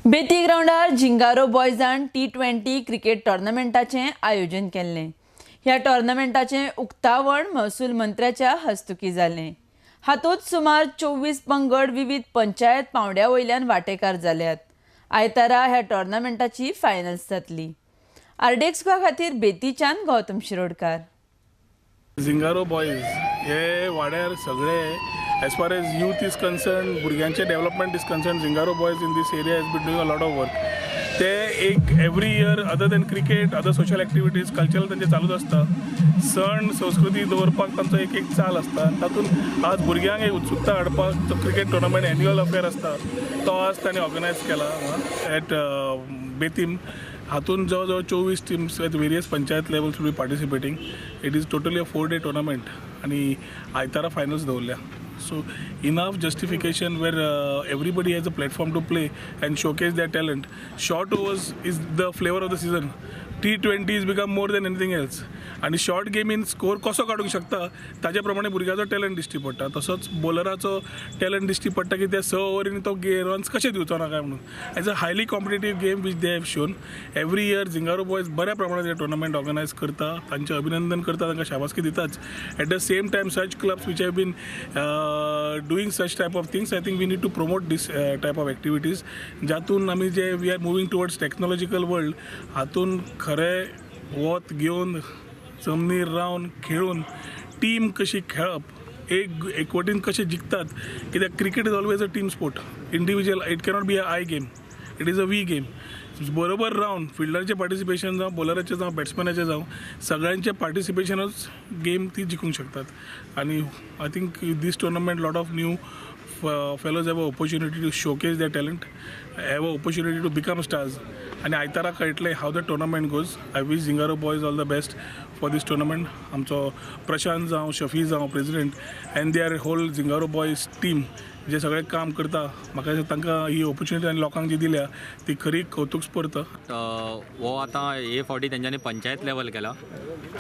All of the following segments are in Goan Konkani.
बेती ग्रावंडार झिंगारो बॉयजान T20 cricket टॉर्नामेंटाचें आयोजन केल्लें. ह्या टॉर्नामेंटाचें उक्तावण महसूल मंत्र्याच्या हस्तुकी जालें. हातूंत सुमार 24 पंगड विविध पंचायत पावंड्या वयल्यान वांटेकार जाल्यात. आयतारा ह्या टॉर्नामेंटाची फायनल्स जातली. आरडीएक्स गोवा खातीर बेतीच्यान गौतम शिरोडकार. झिंगारो बॉयज हे वाड्यार सगळे, as far as youth is concern, भुरग्यांचे development is concern, Zingaro Boys in this area has been doing a lot of work. ते एक every year, other than cricket, other social activities, cultural तांचे चालूच आसता. सण संस्कृती दवरपाक तांचो एक एक चाल आसता. तातूंत आज भुरग्यांक एक उत्सुकता हाडपाक जो क्रिकेट टुर्नामेंट एन्युअल अफेअर आसता, तो आज तांणी ऑर्गनायज केला एट बेतीम. हातून जवळ जवळ 24 teams at various panchayat levels will be participating. It is totally a 4 day tournament आनी आयतारा फायनल्स दवरल्या. So enough justification where everybody has a platform to play and showcase their talent. Short overs is the flavour of the season. T20 is become more than anything else. आनी शॉर्ट गेमीन स्कोर कसो काडूंक शकता ताजे प्रमाणे भुरग्याचो टॅलंट दिश्टी पडटा, तसोच बॉलराचो टॅलंट दिश्टी पडटा की त्या 6 ओवरींनी तो रन्स कशे दिवचो ना काय म्हणून. As a highly competitive game which they have shown every year. Zingaro Boys बऱ्या प्रमाणात हे टुर्नामेंट ऑर्गनायज करता, तांचें अभिनंदन करता, तांकां शाबासकी दिताच. At the same time, such clubs which have been doing such type of things, I think we need to promote this type of activities, जातून आमी जे we are moving towards technological world, हातून खरें वत घेवन जमनीर रावन खेळून टीम कशी खेळप, एक एकवटीन कशें जिखतात. कित्याक cricket is always a team sport. Individual it cannot be a I game, it is a we game. बरोबर रावन फिल्डराचें पार्टिसिपेशन जावं, बॉलराचें जावं, बॅट्समॅनाचें जावं, सगळ्यांचें पार्टिसिपेशनूच गेम ती जिखूंक शकतात. आनी I think this tournament lot of new fellows have a opportunity to showcase their talent, have a opportunity to become stars. आनी आयतारा कळटलें how the tournament goes. I wish Zingaro Boys all the best for this tournament. आमचो प्रशांत जावं, शफी जावं president, and their whole Zingaro Boys team जे सगळें काम करता, म्हाका दिसता तांकां ही ऑपॉर्च्युनिटी आनी लोकांक जी दिल्या ती खरी कौतुकस्पर्त. हो आतां हे फावटी तेंच्यांनी पंचायत लेवल केला,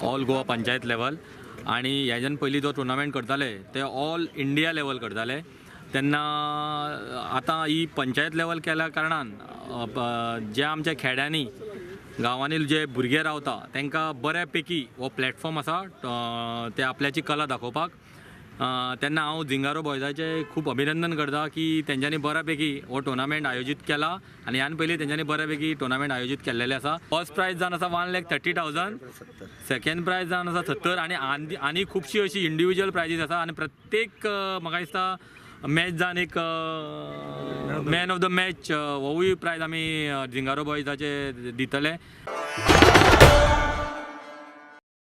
ऑल गोवा पंचायत लेवल. आनी ह्याच्यान पयलीं जो टुर्नामेंट करताले ते ऑल इंडिया लेवल करताले. तेन्ना आतां ही पंचायत लेवल केल्या कारणान जे आमच्या खेड्यांनी गांवांनी जे भुरगे रावता तांकां बऱ्या पैकी हो प्लॅटफॉर्म आसा ते आपल्याची कला दाखोवपाक. तेन्ना हांव झिंगारो बॉयजाचें खूब अभिनंदन करता की तेंच्यांनी बऱ्या पैकी हो टुर्नामेंट आयोजीत केला आनी ह्यान पयलीं तेंच्यांनी बऱ्या पैकी टुर्नामेंट आयोजीत केल्लेले आसा. फर्स्ट प्रायज जावन आसा 1,30,000, सेकंड प्रायज जावन आसा 70, आनी आनी खुबशी अशी इंडिविज्युअल प्रायजीस आसा. आनी प्रत्येक म्हाका दिसता मॅच जावन एक मॅन ऑफ the match होवूय प्रायज आमी झिंगारो बॉयजाचे दितले.